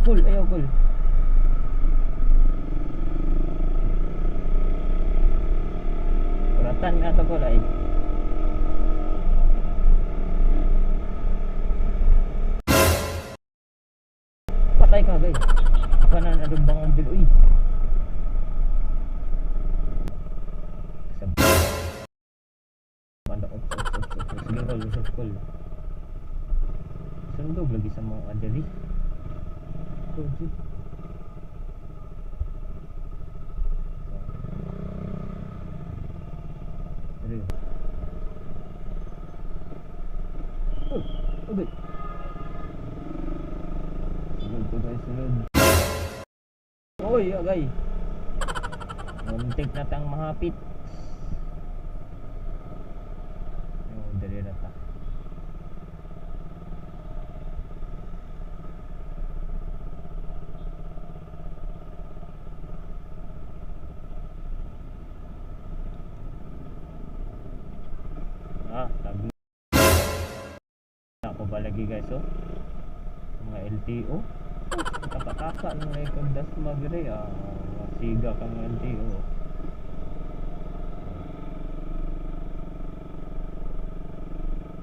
Cool, ayaw cool. Kuratan nga to ko ay. Patay ka guys. Kanan adong bangong bil uy. Sa banda, ops, ops, ops, ops. Sige call, usap call. Sundog lagi sa mga adiri. Go, G. Diri. Oh, okay. Sunod to guys, sunod. Uy, agay. Muntik na tang mahapit. Oh, dali na ta. Ah, tag ako ba lagi guys, oh. Mga LTO. Takataka ng record das magre, ah, masiga kang LTO.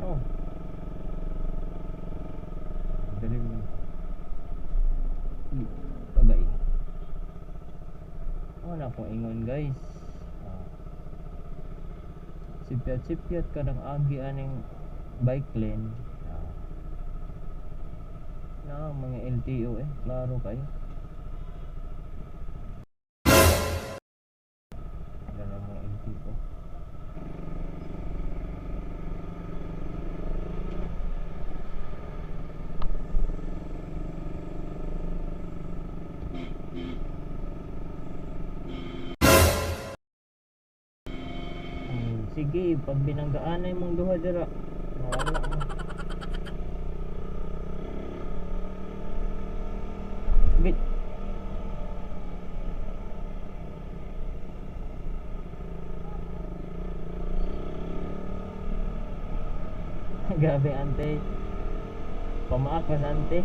Oh. Dali mo. Agay. Wala akong ingon guys. Ah. Sipyat-sipyat ka ng agi aning bike lane. Ah. Na mga LTO eh, klaro kayo. Wala mga LTO. Sige, pag binanggaan na imong duha dira. Wala na. Wait. Grabe ante. Pamaak pas ante.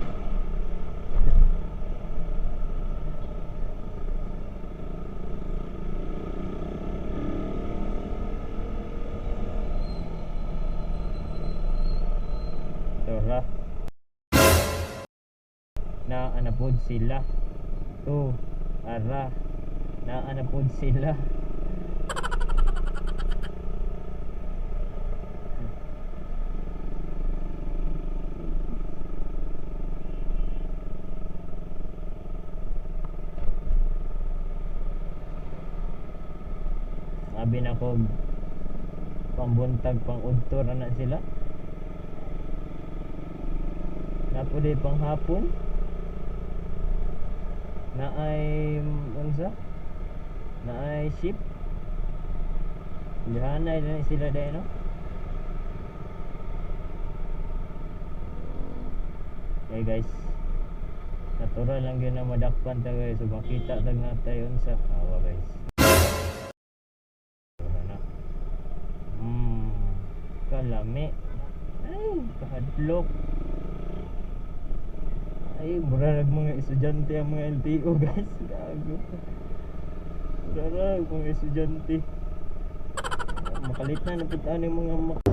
Tora. Naa na pod sila. To ara. Naa na pod sila. Sabi na ko pambuntag pang udto ra na sila. Napuday pang hapon. Na ay unsa? Na ay ship. Lihanay na sila dahil, no? Okay guys. Natural lang yun na madakpan ta guys. So makita tag na tayo unsa. Awa guys. Wala na. Kalami. Ay, kahadlok. Ay, murag mga estudyante ang mga LTO guys. Gago. Murag mga estudyante. Makalit na napuntaan yung mga